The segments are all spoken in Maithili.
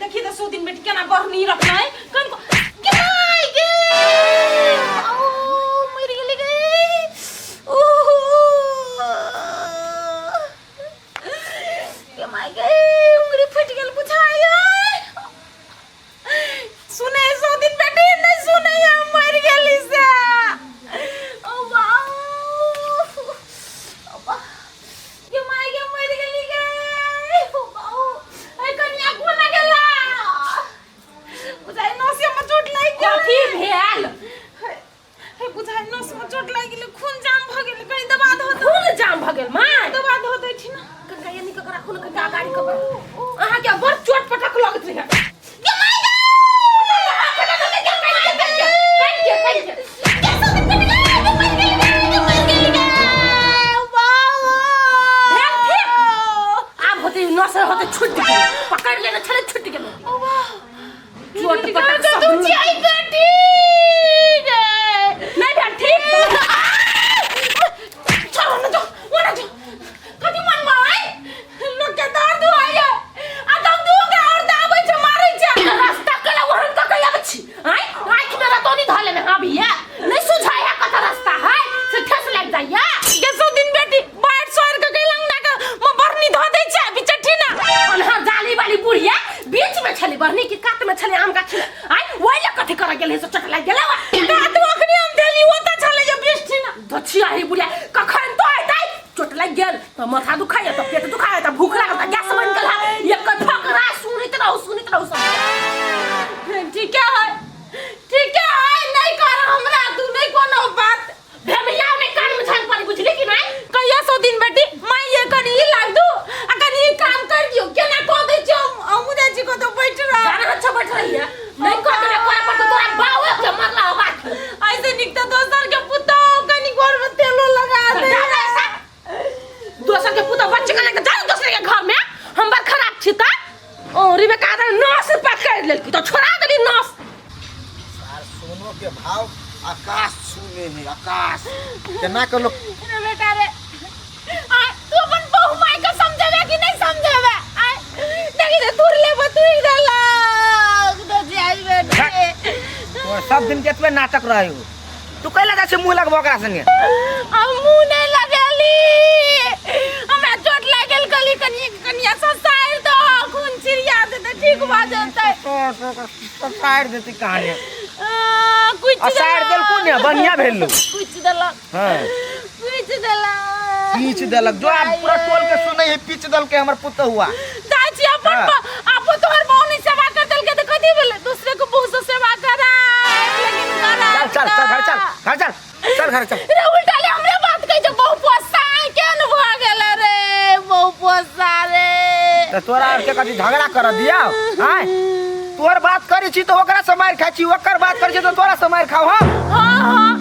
देखिए तो सौ दिन बेटी केना बढ़नी रखना है कन को गे गे ओ मर गेली गे ओहो गे my गे उंगली फट गेल बुझाय सुने सौ दिन बेटी नहीं सुने हम मर गेली से ओ बाऊ ओ बा गे my गे मर गेली गे ओ बाऊ ए कनिया कोना गेला बुझाइ नस में चोट लागि गेल। कथी भेल? हे बुझाइ नस में चोट लागि गेल, खून जाम भ गेल, कनि दबा दहो तऽ। खून जाम भ गेल माय? दबा दहो तऽ एठिना। कनिका एनी कऽ राखू ने, कनिका अगाड़ी कऽ करू। अहाँके बड़ चोट पटक लगैत रहै। आब होते नस होते छूट गेल, पकड़ लेने छले, छूट गेल। चोट पटक सब नहीं भेल ठीक। छोड़ो न जो ओना जो कथी मन में आय लोग के दर्द होय आ तब दू के और दाबै छै मारै छै। रास्ता कला वहन तक आबै छी आय आँखि में रतौनी धऽ लेने हाँ भैया, नहीं सुझाय है कत रास्ता है से ठेस लागि जाइया। गे सौ दिन बेटी बाढ़ सोर के गइलंग ना के म बरनी धो दै छै बिचठी ना। अनहर जाली वाली बुढ़िया बीच में छली, बरनी के कात में छली आम गाछ आय, ओहि लए कथी करऽ गेलै से चोट लागि गेलै। कात अखनी हम देली ओता छलै जे बिष्ठी ना। दछिया ही बुढ़िया कखन तो एतै, चोट लागि गेल तऽ माथा दुखाइया, तऽ पेट दुखाइया, तऽ भूख लागल, तऽ गैस बनि गेल है। एक फकरा सुनैत रहू, सुनैत रहू सब। ठीक है, ठीक है, नहीं कर हमरा तू नहीं कोनो बात। भेमिया नहीं कान में झाल पड़ी, बुझली कि नहीं? कहिया सौ दिन बेटी माई ये कनी ई लाग दू आ कनी ई काम कर दियो, केना कह दै छियो हम जाइ छी कतौ बैठ रह। जाना अच्छा बैठ रही है, नहीं कह देबे करे पर तो तोरा बावे के मरला हो बात। ऐसे निक त दोसर के पुतोह कनी गोर में तेलो लगा दे। जा जा ऐसा दोसर के पुतोह बच्चे के लेके जा दोसर के घर में, हम बड़ खराब छी त ओ रिबे का नस पकड़ लेलकी तो छोड़ा देली नस। यार सोनो के भाव आकाश छूने है, आकाश केना के लोग। रे बेटा रे, आ तू अपन बहु माय के समझेबे कि नहीं समझेबे? आ देखी रे तुर ले बतुई देलक दो जाई बेटे। तोर सब दिन के एतबे नाटक रहे हो, तू कैला जाइ छै मुंह लगबो ओकरा संगे? हम मुंह नहीं लगेली, हमरा चोट लागल गली कनी कनिया ससार दो, खून छिड़िया देते ठीक भ जेतै। ससार देते कहानी। आ, कुछ असार देलको ने बढ़िया भेल। कुछ देलक। हां कुछ देलक, पीच देलक जो आप पूरा टोल के सुनै है, पीच देलके हमर पुतहुआ हुआ। जाइ छी अपन। हाँ। आपो तोहर बहू नहीं सेवा कर देलके त कथी भेलै? दूसरे के बहू से सेवा करा लेकिन करा। चल चल चल घर चल, घर चल, चल घर चल। रे उल्टा ले हमरे बात कहै छै बहू पोसा केन भ गेल रे बहू पोसा रे। त तोरा आर के कथी झगड़ा कर दिया आय? तोहर बात करै छी तो ओकरा से मार खाइ छी, ओकर बात करै छी तो तोरा से मार खाओ। हम हाँ हाँ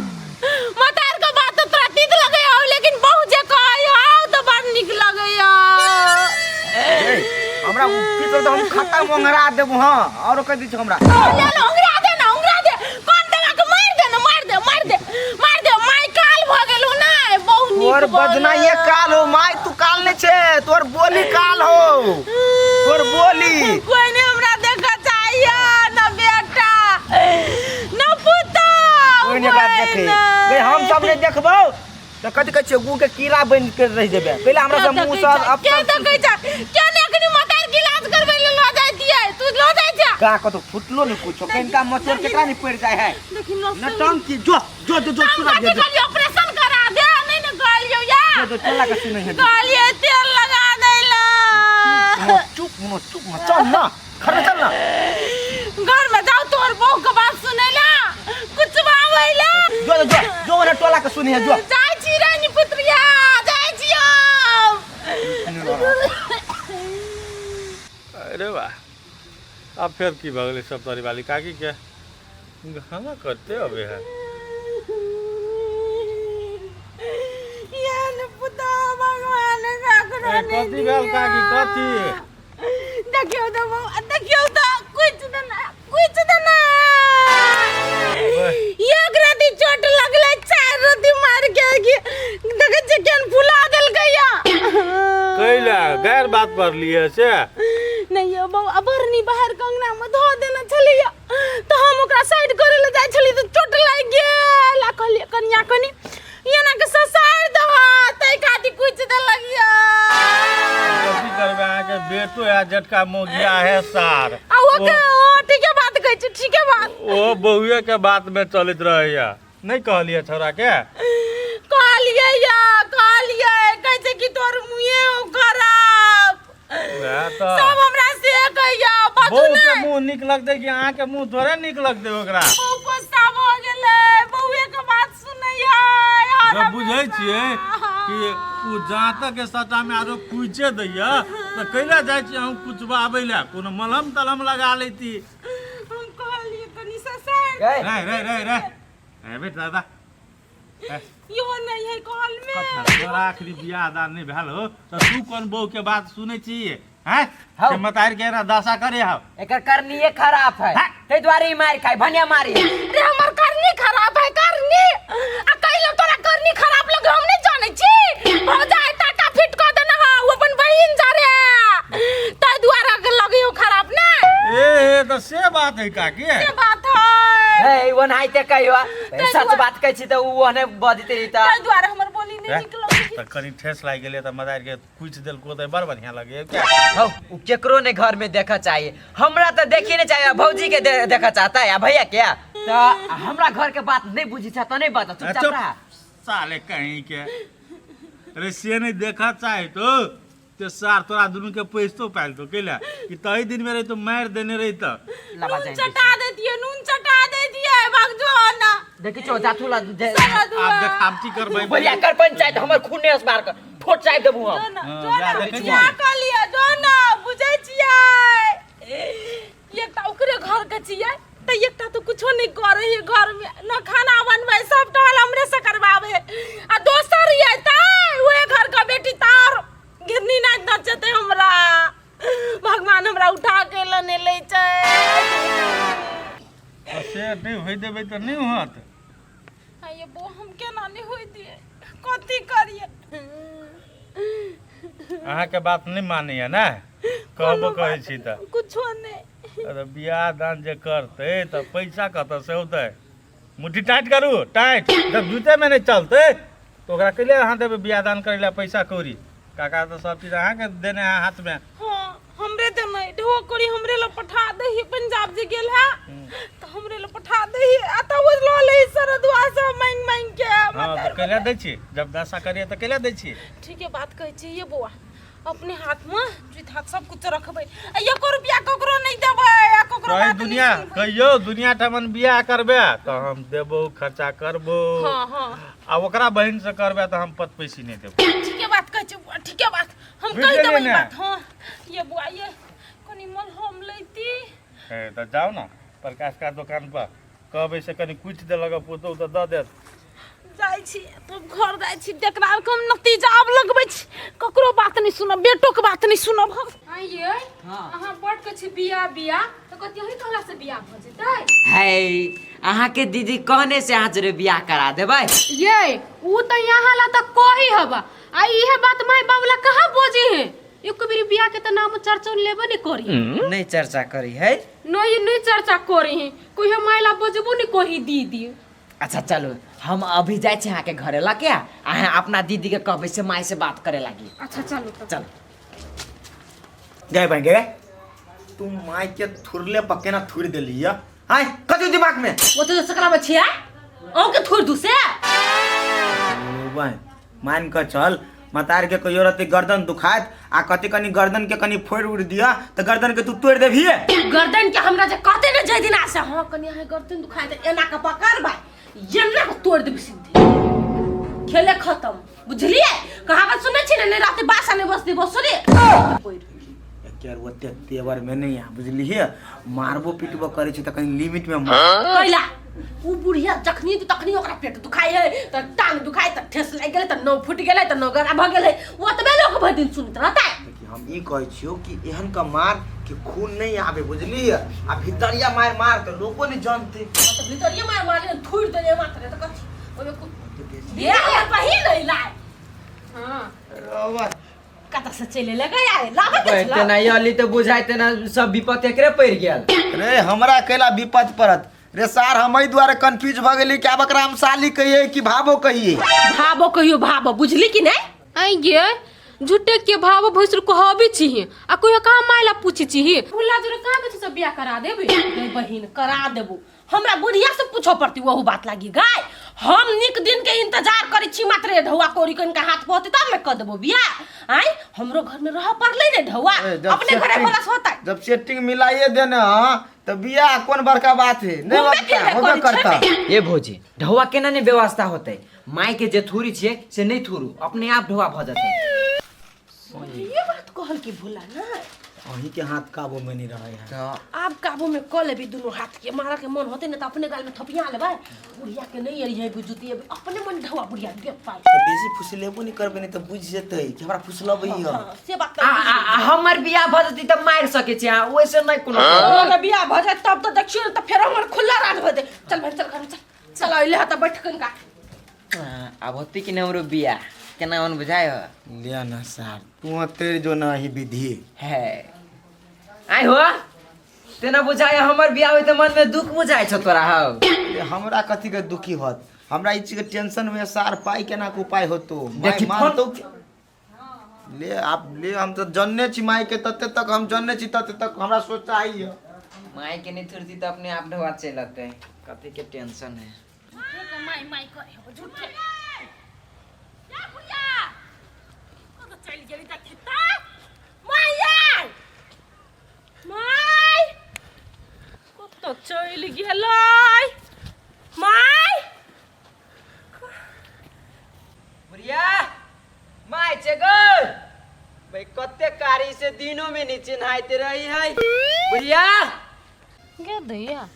मतार के बात तो तोरा तीत लगै हौ, लेकिन बहू जे कहै हौ तो बड़ नीक लगै हौ। ए, हमरा उ पीत तो हम खत्म ओंघरा देबो। हां और कह दी छै हमरा। ले ले उंगरा दे ना, उंगरा दे, कौन देवा के मार दे ना, मार दे, मार दे, मार दे। माय काल भ गेलौ ना बहु नीक। तोर बोल। बजनाइए काल हो माय, तू काल नहीं छे, तोर बोली काल हो, तोर बोली। कोई नहीं हमरा देखा चाहिए ना बेटा ना पुतोह। कोई नहीं बात देखे बे, हम सब नहीं देखबो तो कथि कहै छियै, गु के कीड़ा बन के रह जेबे। पहिले हमरा सब मुंह सब के अपन देखै छै के ने अखनी मतार गिलास करबै ले ल जाय दियै, तू ल जाय छै। का कतो फुटलो नहीं कुछो, कनिका मचोर केकरा नहीं पड़ जाय है। देखी नस नटंकी जो जो जो जो हम सुना कथी जो कहलियै ऑपरेशन करा दे, नहीं ने कहलियौ या। जो जो चला के सुनै है। कहलियै तेल लगा दै ला। चुप मुनो, चुप मुनो, चल ना घर में, चल ना घर में जाओ तोहर बहू के बात सुनै ला कुछ आबै ला। जो जो जो ओने टोला के सुनी है जो। जाइ छी रे निपुत्रिया, जाइ छी हम। अरे वाह, आब फेर की भऽ गेलै सब तोरी वाली काकी के खाना करते अबे है? ये ने पुता भगवान ककरो ए, नहि कथी भेल काकी, कथी? देखियौ तऽ बौआ, देखियौ तऽ कुछ तऽ ना, कुछ तऽ ना। एक रति चोट लगलै, चारि रति मार के देखै छियै केहन फुला देलकै या। कैला गैर बात पर लिए से? नहीं यौ बौआ, बरनी बाहर के अंगना में धो देने छलियै तऽ हम ओकरा साइड करे लए जाइ छलियै तऽ चोट लागि गेल आ कहलियै कनिया कनि एना के ससारि दह ताहि खातिर कुचि देलक यऽ। कथी करबै अहाँके बेटो है जटका मोगिया है सार। आ ओके ओ ठीके बात कहै छी, ठीके बात। ओ बहुए के बात में चलैत रहैया। नहीं कहलियै छोरा के? कहलियै या कहलियै, कहै छै कि तोर मुँहे हो खराब। वएह तऽ। सब हमरा से कहैया बाजू। बहू के नहि मुँह नीक लगतै कि अहाँके मुँह थोड़े नीक लगतै ओकरा? बहू गुस्सा भऽ गेलै, बौए के बात सुनैया। जब बुझै छियै कि ओ जाँत के सटा में आरो कुचे दैया तऽ कैला जाइ छी हम कुचबाबै लए? कोनो मलहम तलहम लगा लैती। हम कहलियै कनि ससारि। गए। रे रे रे रे ए बेटा दादा इहो नहीं है कहल में। तोरा आखिरी बियाह दान नहीं भेल हो तऽ तू कोन बहू के बात सुनै छी हैं? हौ। से मतार के ना दशा करे हौ। एकर करनीये खराब है, ताहि दुआरे ई मारि खाय भनिया मारी। रे हमर करनी खराब है करनी? आ कैला तोरा करनी खराब लगे हम नहीं जानै छी। भौजाई टाका फिट कऽ देने हौ ओ अपन बहिन जा रे, ताहि दुआरे के लगे हो खराब ना। ए ए तऽ से बात है काकी? से बात है। हे ओनाहिते कहियो, ताहि सच दुआरे- बात कहै छी तऽ उ ओहने बजैत रही तऽ। ताहि दुआरे हमर बोली नहीं हे, निकलल। तऽ कनि ठेस लागि गेलै तऽ मदार के कुचि देलको तऽ बड़ बढ़िया लगे क्या? हौ, उ केकरो नहीं घर में देखा चाहिए, हमरा तो देखी नहीं चाहिए। भौजी के देखा चाहता है या भैया के? तो हमरा घर के बात नहीं बुझी छ तो नहीं बता, चुपचाप चुप। रह। साले कहीं के। अरे से नहीं देखा चाहे तो ते सार तोरा दुनू के पैसो पाइल तो कैला कि तही दिन में रही तो मार देने रही तो लबा नून जाइन। चटा देतियै, नून चटा देतियै, भाग जो ना। देखी छो जाथू ला सारा दुआ। आब देखावटी करबै। बोलिया कर पंचायत, हमर खून नहीं बार कर ठोट चाय देबू हम। जो ना, हाँ, जो जा ना, देखै बियाह छियै। कऽ लिअ, जो ना, बुझै छियै। एकटा ओकरे घर के छियै तऽ एकटा तऽ कुछो नहि करै है घर में, न खाना बनबै, सब टहल हमरे से करबाबै है। आ दोसर ये तऽ ओहे घर के बेटी तार घिरनी नाच नचेतै हमरा। भगवान हमरा उठा के लने लै छै। आ से नहि होइ देबै तऽ नहि होत। आइए बो, हम केना नहि होइ दियै? कथी करियै? अहाँके बात नहि मानैया ने? कहबो कहै छी तऽ कुछो नहि। अरे बियाह दान जे करतै तऽ पैसा कतऽ से औतै? मुट्ठी टाइट करू, टाइट। जब जूते में नहि चलतै तऽ ओकरा कैले अहाँ देबै बियाह दान करै लए पैसा कौड़ी? काका तऽ सब चीज अहाँके देने है हाथ में। हाँ, हमरे देने ढो करी, हमरे ला पठा दे ही। पंजाब जे गेल है तऽ हमरे ला पठा दे ही आ तऽ ओ लऽ ले सरदुआ सब मांगि मांगि के। हाँ तऽ कैले दै छी? जब दशा करिए तऽ कैले दै छी? ठीके बात कहै छी ये बौआ, अपने हाथ में जुत हाथ सब कुछ रखबै आ एको रुपया ककरो नहीं देबै आ ककरो कही बात नहीं दुनिया सुनबै। कहियो दुनिया ठमन बियाह करबे तऽ हम देबो, खर्चा करबो। हाँ हाँ। आ ओकरा बहिन से करबे तऽ हम पत पैसी नहीं देबो। ठीके बात कहै छी बौआ, ठीके बात हम बुझि कहि गेलियै देबै ई ने? बात। हाँ ये बौआ, ये कनि मलहम लैती। हे तऽ जाउ ने प्रकाश का दोकान पर, कहबै से कनि कुचि देलक पुतहु तऽ दऽ देत। जाइ छी तब घर जाइ छी, देखरा आरके हम नतीजा आब लगबै छी। ककरो बात नहीं सुनब, बेटो के बात नहीं सुनब हम। आइए। हाँ। अहाँ बड़ के छी बियाह बियाह तऽ कथी अही कहला से बियाह भऽ जेतै? है अहाँ के दीदी कहने से अहाँ जरे बियाह करा देबै। ये ऊ तऽ यहाँ ला तऽ कही हवा आ इहे बात माय बाबू ला कहाँ बोजी है? एक बेरी बियाह के तऽ नाम चर्चा लेबे नहीं करी। नहीं चर्चा करी है? नहीं, नहीं चर्चा करी है, कोई हम माय ला बजबो नहीं कही दीदी। अच्छा चलू, हम अभी जाइ छी अहाँके घरे लऽ के, अहाँ अपना दीदी के कहबै से माय से बात करे लागी। अच्छा चलू तऽ। चल गए बन गए तू माय के थुरले पक्के ना थुर देली या आय कथी दिमाग में? वो तो सकरा में छिया अहूँ के थोड़ दू से। ओ बहन, मान के चल मतार के कहियो रहते गर्दन दुखात आ कथी कनी गर्दन के कनी फोड़ उड़ दिया तऽ गर्दन के तू तोड़ देबही। गर्दन के हमरा जे कहते ने जे दिना से हां कनी अहाँ गर्दन दुखाय त एना के पकड़ भाई एना के तोड़ देबी, सीधे खेले खत्म। बुझलिए? कहावत सुनै छी ने, नहीं राते बासा नहीं बसती बसुरी। यार ओते तेवर में नहीं आ बुझलिए, मारबो पिटबो करे छी तऽ कनी लिमिट में मार। कैला उ बुढ़िया जखनी तखनी ओकरा पेट दुखाय है त टांग दुखाय त ठेस लागि गेलै त नौ फुटि गेलै त नौ गरा भऽ गेलै, ओतबे लोक भरि दिन सुनैत रहतै। देखिए, हम ई कहै छियौ कि एहन का मार कि खून नहीं आवे बुझलिए, आ भीतरिया मार मार के लोको नहीं जानते। त भीतरिया मार मार थुरि देले मात्र त कथी ओमे दे हमर बहिन अइला। हाँ रवा कतऽ से चलि एलै गै आइ लाबै के छला तेना अली तऽ बुझाइ तेना सब विपत एकरे पड़ि गेल। रे हमरा कैला विपत पड़त रे सार? हम एहि दुआरे कंफ्यूज भऽ गेली कि आब एकरा हम साली कहिए कि भाबो कहिए। भाबो कहियो भाबो, बुझली कि नहि? आई गे झूठे के भाव भैंसुर कहबी छी आ कोई कहाँ मायला पूछी छी। भुला जोरे कहाँ के सब बियाह करा देबे? गै बहिन, करा देबो, हमरा बुढ़िया से पूछो पड़ती वहु बात लागी। गाय हम निक दिन के इंतजार करै छी, मात्र ढौआ कौड़ी कनिका हाथ पहुँचते तब ने कऽ देबो बियाह। आय हमरो घर में रह पड़लै ने ढौआ, ए, जब अपने घरे सेटिंग- बोला होता। जब सेटिंग मिलाइए देने हाँ तो बियाह कोन बड़का बात है? नहीं घूमे बड़का फिरे होबे करै छै करता। ने। ए भौजी, ढौआ केना ने व्यवस्था होतै? माय के जे थूरी छियै से नहि थूरू, अपने आप ढौआ भऽ जेतै। ये बात कहल की भोला ना? अहीं के हाथ काबू में नहीं रहे है। तऽ आब काबू में कऽ लेबी दुनू हाथ के, मारा के मन होते ने तऽ अपने गाल में थपिया लेबै। बुढ़िया के नहीं एलियै बुझुती, अपने मन ढौआ बुढ़िया दे पाई। तऽ बेसी फुसलेबो नहीं करबै, नहीं तऽ बुझि जेतै कि हमरा फुसलबै। हाँ, से बात आ, आ, आ, हमर बियाह भऽ जेतै तऽ मारि सकै छी अहाँ, ओहिसँ नहि कोनो हमरा बियाह भऽ जाए तब तऽ देखियौ ने, तऽ फेर हमर खुला राज भऽ जाए। चल भाई, चल घर में चल, चल अइले ह तऽ बैठ कनिका। आब होतै कि नहि हमरो बियाह? केना मन बुझाय हो? ले ना सार, तू तेर जो ना ही विधि है आइ हो तेना बुझाय हमर बियाह होय तऽ मन में दुख बुझाय छौ तोरा हौ? ए, हमरा कथी के दुखी होत? हमरा ई चीज के टेंशन में सार पाई केना के उपाय होतो? माय देखी मानतो कि- ले आप ले, हम तो जनने छी माय के तते तक हम जनने छी तते तक हमरा सोचा आई है। माय के नहीं थुरती तऽ अपने आप ढोआ चलि अतै, कथी के टेंशन है? माय माय करे हो झूठे। या बुढ़िया कतऽ चलि गेली? देखी तऽ माय आइ, माय कतऽ चलि गेलै माय? बुढ़िया माय छै गो भाई, कते कारी से दिनों में नहीं चिन्हाइत रही है बुढ़िया। गे दैया,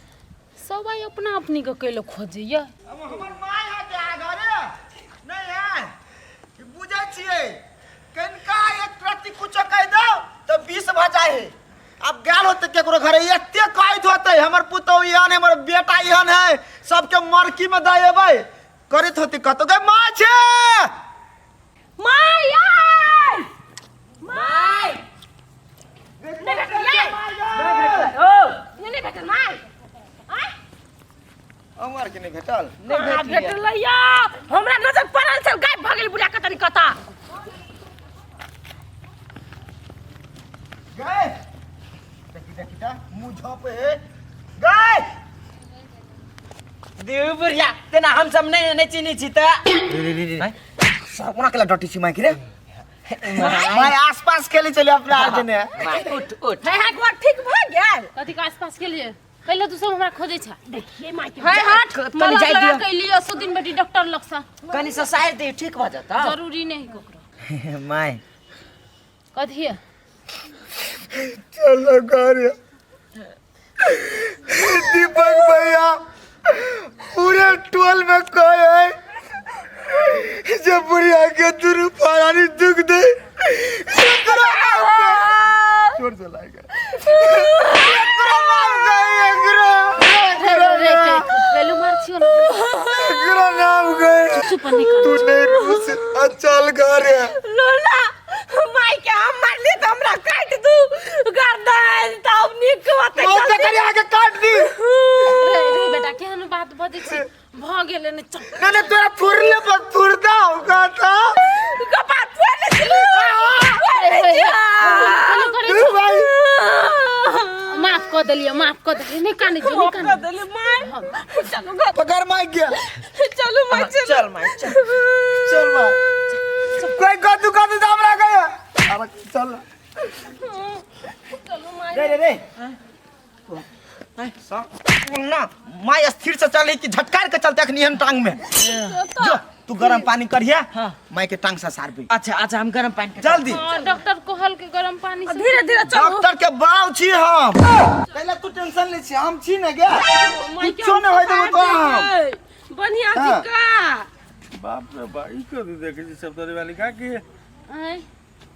सब आई अपना अपनी के कैलो खोजैया। हमर my है के आ घरे नहीं है ई बुझै छियै, कनिका एक रत्ती कुछो कहि दो तऽ 20 भऽ जाइ है। आब गेल होतै केकरो घरे, एते कहैत होतै हमर पुतहु एहन है, हमर बेटा एहन है, सबके मरकी में दऽ एबै करैत होतै कतौ। गे माँ छै? माय आइ, माय नहि भेटल? ओ नहि भेटल माय? आँय? हमर के नहि भेटल? नहि। कहाँ भेटलै। भेटलै या? हमरा नजर पड़ल छल, गायब भऽ गेल बुढ़िया कतऽ नि कतऽ। गए देखी देखी ता मुँह झप है गए। देव बुढ़िया, तेना हम सब नहीं नहीं चिन्है छी तऽ सर कोना केला डटी छी माइक रे? माय आसपास खेले चले अपना आर जने। माय, उठ उठ। है है गोर ठीक भऽ गेल? कथी के आसपास के लिए पहिले तू सब हमरा खोजै छ? देखिए माय के। है हट। तनी मलहम जाय लगा दियौ। के लियो सो दिन बेटी डॉक्टर लग से। कनि ससारि दियौ, ठीक भऽ जेतौ। जरूरी नहीं ककरो। My कथी है? चलो घर। दीपक भैया पूरे टोल में कहे है जे बुढ़िया के दुनू प्राणी दुख दे, एकरा नाम के- छोड़ चलाएगा, एकरा नाम के, एकरा रे रे रे पहले मार छियो ना। एकरा नाम के। चुप नहीं कर। तू नहीं रुस, चल घर। लोला माय के हम मारली तऽ हमरा काटि दू गर्दन तब नीक होतै। बहुत करी आके काट दी। रे रे बेटा, केहन बात बजै छी? भऽ गेलै ने, चल। नहीं नहीं, तोरा फुरले पर फुरदा होगा था। कपार फोड़ि लै छलू, फोड़ि लै छियौ। कोनो करै तू भाई माफ कऽ देलियै, माफ कऽ देलियै, नहि कानै जो, नहि कऽ कानै। देली माय, चलू घर। पकड़ मार गया। चलू माय, चलू। चल माय, चल। चल मार, कोई कद्दू कद्दू दाम रहा गया, अब चल। चलू माय। रे रे रे ना माय स्थिर से चले कि झटकार के चलते अखनी एहन टांग में जो तू गरम पानी करिया। हाँ। माय के टांग से सारबी। अच्छा अच्छा, हम गरम पानी के- जल्दी। हाँ, डॉक्टर कहल के गरम पानी से। धीरे धीरे चलू। डॉक्टर के बाव छी हम, पहले तू टेंशन ले छी, हम छी ने गे, कुछो नहीं होय देबो तो हम। बढ़िया। हाँ। का बाप रे बा, ई कथी देखै छी सब तोरी वाली का की? आँय,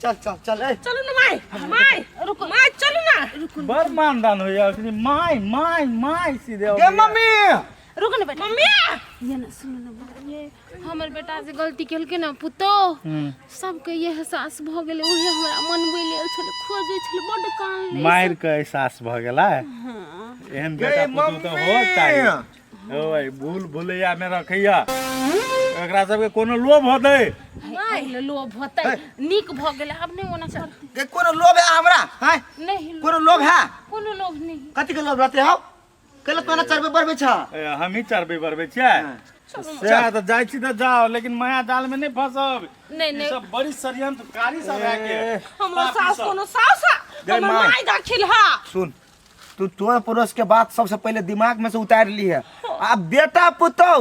चल चल चल ए। चलू ना माय, माय रुको, माय चलू ना। बड़ मानदान होइया अखनी, my my my सीधे गे मम्मी। रुक ने बेटा। मम्मी, ये ना सुन ना बौआ, ये हमर बेटा जे गलती केलकै ने पुतोह, सबके ये एहसास भऽ गेलै। उहे हमरा मनबै लेल छलै, खोजै छलै, बड्ड कानलै। मारि के एहसास भऽ गेलै। एहन बेटा गे पुतोह तऽ मम्मी। हो चाही। ओ भूल भुलैया मे रखैया, एकरा सबके कोनो लोभ होतै? नहि लोभ होतै, नीक भऽ गेलै, आब नहि ओना करतै। गे, कोनो लोभ है हमरा हैं? नहि। कोनो लोभ है? कोनो लोभ नहि। कथी के लोभ रहते हौ? कैला तोरा चरबे बढ़बे छ? ए, हमही चरबै बढ़बै छियै सएह तऽ जाइ छी तऽ जाओ, लेकिन माया जाल में नहि फंसब। नहि। ई नहि। सब बड़ी षड्यंत्रकारी सब है के हमर पापी सास सब। कोनो सास गै हमर माय। माय दाखिल हा। सुन, तू तोर पड़ोस के बात सबसे पहले दिमाग में से उतार ली है। अब बेटा पुतौ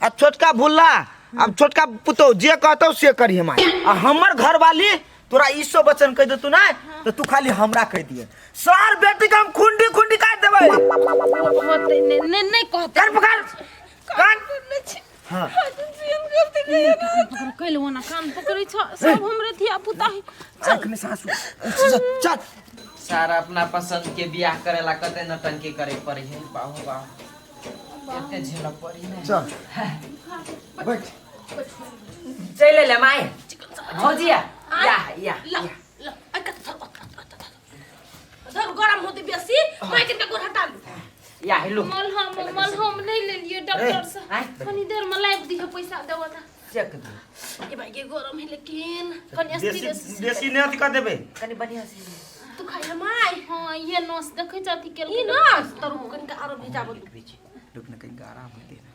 आ छोटका भुल्ला, अब छोटका पुतौ जे कहतौ से करी माय। आ हमर घरवाली तोरा ई सब वचन कह देतू ना तो तू खाली हमरा कह दिए, सार बेटी के हम खुंडी खुंडी काट देबै। होतै नहि, नहि नहि कहतै। कान पकड़, कान। हाँ। पकड़ कैल ओना कान पकड़ै छ, सब हमरे धिया पुता है। आँख में सासु, चल चल। सारा अपना पसंद के बियाह करेला कते नटंकी करे पड़ी है। बाहु बाहु, एते झेलऽ पड़ी ने। चल बैठ। चलि ले माय, भौजिया या या। ल ल, आ कत धर धर, गरम होते बेसी माय के गोर हटा लू। या हेलो। मलहम मलहम नहीं लेलिए डॉक्टर से। आँय? कनी देर में लाइव दिहे, पैसा देबो त। चेक दे। ए भाई के गरम है, लेकिन कनी बेसी स्थिर से। बेसी नहीं अथी कर देबै। कनी बढ़िया से। तू खाइ माय? हां, ये नस देखै छ अथी केल। ई नस तर कनी के आरो भिजाबो। रुक न, कहीं आराम होते ना।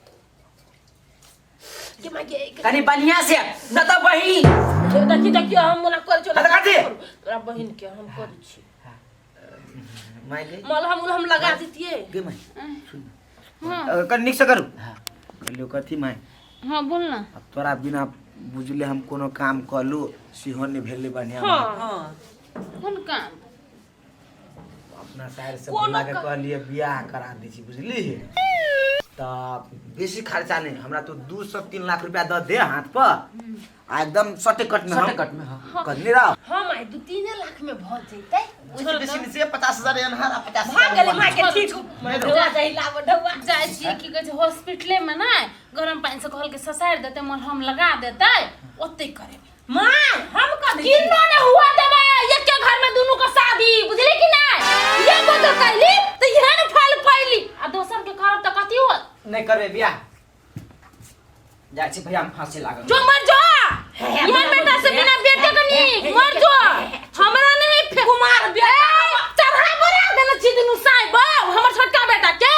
के माय के कनी बढ़िया से न त बही। देखी देखियो, हम मना कर छो। अरे काटी। तोरा बहिन के हम कर छी। माय गे। मलहम उलहम लगा दितिए। गे माय। हां। कनी नीक से करू। कहलियौ कथी माय? हां, बोल ना। अब तोरा बिना बुझले हम कोनो काम कलू सेहो नहि भेलै बढ़िआँ। हां। कोन काम? अपना साइड से कोनो भोला के कहलिए बियाह करा दै छी, बुझली? तऽ बेसी खर्चा नहि, हमरा तो 2 से 3 लाख रुपया दऽ दे हाथ पर आ एकदम सटे कट में हम कट में, हाँ। कहने रहो। हम आइ 2-3 लाख में भऽ जैतै। ओहिसे बेसी नहि से 50,000 एनहार आ 50 भऽ गेलै माय के ठीक। ढौआ जाहि लाब ढौआ। जाइ छियै, की कहै छै, हॉस्पिटले में ने गरम पानि से कहलकै ससारि देतै, मलहम लगा देतै, ओतै करेबै। माय, हम कह दै छी। किन्नो ने हुआ देबै, एके घर में दुनू के शादी, बुझली कि नहीं? ये को तो कैली तो इहे ने फल पैली, आ दोसर के करब त कथी होत? नहि करबै बियाह, जाइ छी भैया, हम फांसी लागल। जो मर जो, इहे बेटा से बिना बेटे के नीक मर जो। हमरा नहीं कुमार बेटा। चढ़ा बना देने छी दुनू साहब हमर छोटका बेटा के।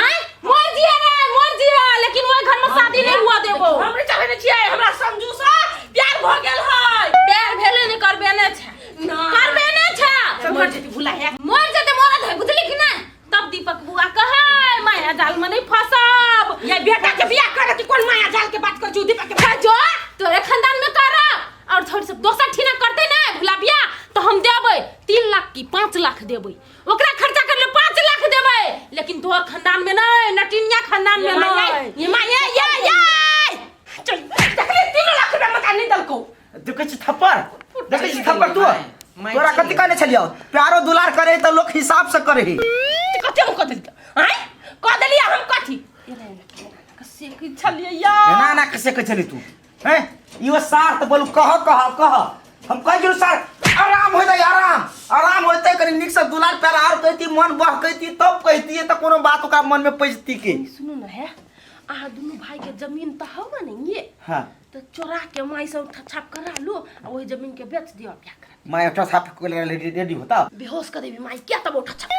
आय मर जिया रे, मर जिया, लेकिन ओइ घर में शादी नहीं हुआ देबो। हमरे चाहे छियै, हमरा समझू से प्यार भऽ गेल है। प्यार भेले नहीं, करबे ने छै। ना। करबे ने छै। मर जेती भुला है। मर जेते मरत है, बुझली कि नहीं? तब दीपक बुआ कहे माया जाल में नहीं फंसब। ये बेटा के बियाह करे कि कोन माया जाल के बात कर छु दीपक के? खा जो तोरे खानदान में करब और थोड़ी सब दोसर ठीना करते ना भुला बिया तो हम देबै 3 लाख की 5 लाख देबै, ओकरा खर्चा कर ले 5 लाख देबै, लेकिन तोहर खानदान में नहीं, नटिनिया खानदान में नहीं। ये माय ये ये ये चल, देखले 3 लाख रुपया मत नहीं दलको। देखै छी थप्पड़, देखै छी थप्पड़ तू? माय तोरा कथी कहने छलियौ? प्यारो दुलार करे तऽ लोक हिसाब से करे। कथी हम कह देलियै? आँय, कह देलियै हम कथी? से की छलियै या? एना एना कैसे कहै छली तू हैं? इहो सार तऽ बोलू, कह कह कह। हम कहि गेलू सार आराम हो जाए, आराम आराम होतै, कनि नीक से दुलार प्यार आर कहती, मन बह कहती, तब कहती तऽ कोनो बात ओकरा मन में पैसती के। सुनू न है, अहाँ दुनू भाई के जमीन तऽ हौ ने ये? हाँ। तऽ चोरा के माई सब छाप करा लू आ वही जमीन के बेच दियो, बियाह करा। माय एकटा साफ रेडी रेडी होता। बेहोश कर देबी माई क्या तब उठा छाप।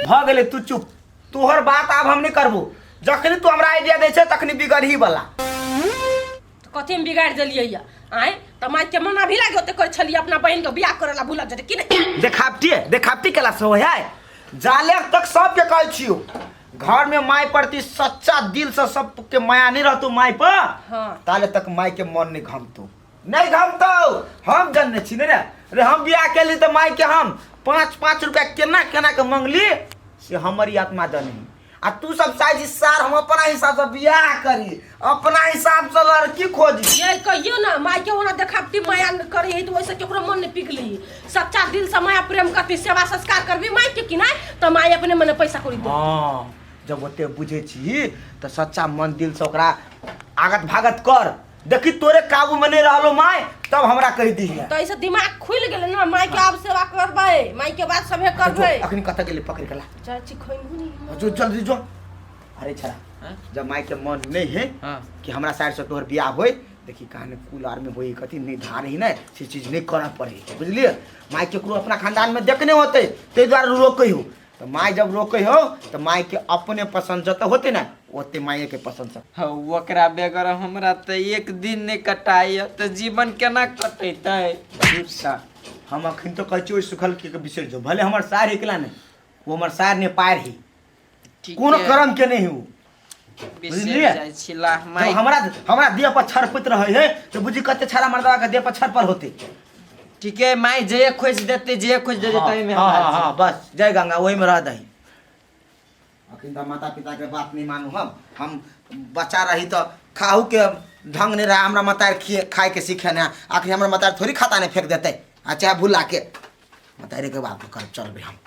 भऽ गेलै, तू चुप, तोहर बात आब हम नहि करबो। जखनी तू हमरा आइडिया दै छै तखनी बिगड़ही वाला। तऽ कथी में बिगाड़ देलियै या? आँय, तऽ माई के मना भी लागे ओते करै छलियै अपना बहिन के बियाह करे ला भूला जते कि नहीं? देखावटी देखावटी केला से है। जाले तक सबके कहै छियो, घर में माय प्रति सच्चा दिल से सबके माया नहीं रहतो माय पर, ताले तक माय के मन नहीं घमतो, नहीं घमतो। हम जनने छी ने रे। रे हम बियाह केली तऽ माय के हम 5-5 रुपया केना केना के मंगली से हमर ई आत्मा जाने। आ तू सब चाहै छी सार हम अपना हिसाब से बियाह करी, अपना हिसाब से लड़की खोजी। ये कहियो ना माय के ओना देखावटी माया करे है तो वैसे केकरो मन नहीं पिघली। सच्चा दिल से माया प्रेम करती, सेवा संस्कार करबी माय के कि नहीं, तो माय अपने मने पैसा कौड़ी दे। हाँ। जब ओते बुझै छी तऽ सच्चा मन दिल से ओकरा आगत भागत कर। देखी तोरे काबू में नहीं रहलो माय, तब हमरा कहि दी। तो ऐसे दिमाग खुलि गेलै ने माय के, आब सेवा करबै, माय के बात सभे करबै। अखनी कतऽ गेलै? पकड़ के ला। जाइ छी खोइमहुनी। जो जल्दी जो। अरे छड़ा, जब माय के मन नहीं है कि हमरा साइड से तोहर बियाह होय, देखी कहानी कुल आर में होई कथी नहीं धार ही नहीं से चीज नहीं करऽ पड़े, बुझलिए? माय केकरो अपना खानदान में देखने होते, ताहि दुआरे रोकै हो। तऽ माय जब रोकै हो तऽ माय के अपने पसंद जतऽ होते ने ओते माये के पसंद से। हौ, ओकरा बेगर हमरा तऽ एक दिन नहि कटाइए, तऽ जीवन केना कटेतै? झूठा। हम अखन तो कहै छी ओहि सुखल के बिसरि जाउ, भले हमर सार एकला नहि, ओ हमर सार नहि पार ही ठीके। कोनो कर्म के नहीं हूँ। बिसरि बुझलियै? जाइ छी ला जब माय। हमरा हमरा देह पर छड़पैत रहै है तऽ बुझी कते छाड़ा मर्दवा के देह पर छड़पल होते। ठीके, माय जे खोजि देतै, जे खोजि देतै ताहिमे हाँ, हमरा हाँ, हाँ, बस जय गंगा, वही में रह दही। अखन तऽ माता पिता के बात नहीं मानू। हम बच्चा रही तऽ खाहू के ढंग नहीं रहा, हमरा मतार खिए खाए के सीखे ने। आखिर हमरा मतार थोड़ी खाता नहीं फेंक देते, आ चाहे भुला के मतारे के बात कर चलबे हम।